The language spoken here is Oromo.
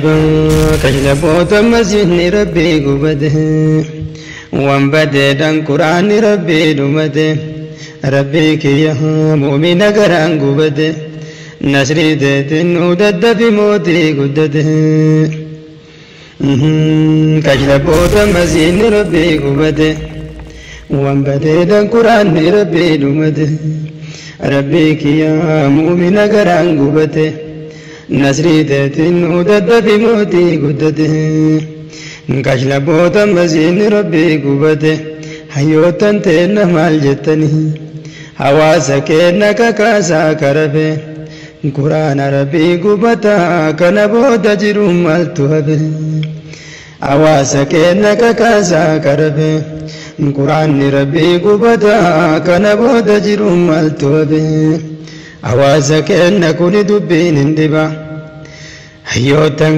Kashlaboota masjidni Rabbii gubate, waan badeedhaan quraanni Rabbii dhumate. Rabbii kiyya, mu'mina garaan gubate, nasrii teetiin nu daddafi mootii guddate. Kashlaboota masjidni Rabbii gubate, waan badeedhaan quraanni Rabbii dhumate. Rabbii kiyya, mu'mina garaan gubate, nasrii teetiin nu daddafi mootii guddate. Kashlaboota masjidni Rabbii gubate, hayyootan teenna maal jettanii? Hawaasa keenna kakaasaa karafe. Quraana Rabbii gubataa, kana booda jiru maaltu hafe? Hawaasa keenna kakaasaa karafe. Quraanni Rabbii gubataa, kana booda jiru maaltu hafe? Hawaasa keenna, kuni dubbiin hin dhiba, hayyootan.